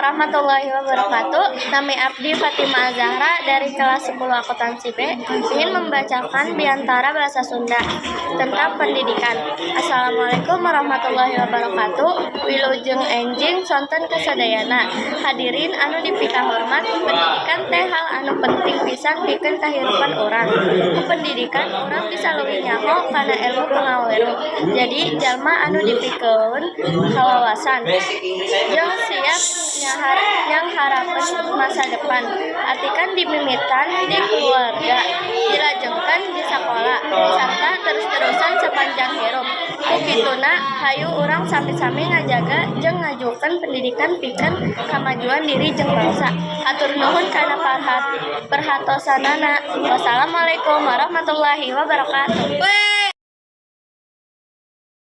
Warahmatullahi wabarakatuh. Nami abdi Fatima Azahra dari kelas 10 Akuntansi B ingin membacakan biantara bahasa Sunda tentang pendidikan. Assalamualaikum warahmatullahi wabarakatuh. Wilujeng enjing sonten kasadayana. Hadirin anu dipikahormat, pendidikan teh hal anu penting pisan pikeun kahirupan urang. Ku pendidikan urang bisa leuwih nyaho kana ilmu pangaweruh. Jadi jalma anu dipikeun kawawasan jeung siap nyanghareupan masa depan. Atikan dimimitan di keluarga, dilajengkeun di sakola, sarta terus-terusan sapanjang hirup. Ku kituna, hayu urang sami-sami ngajaga jeung ngajukeun pendidikan pikeun kamajuan diri jeung bangsa. Hatur nuhun kana perhatosanana. Wassalamualaikum warahmatullahi wabarakatuh.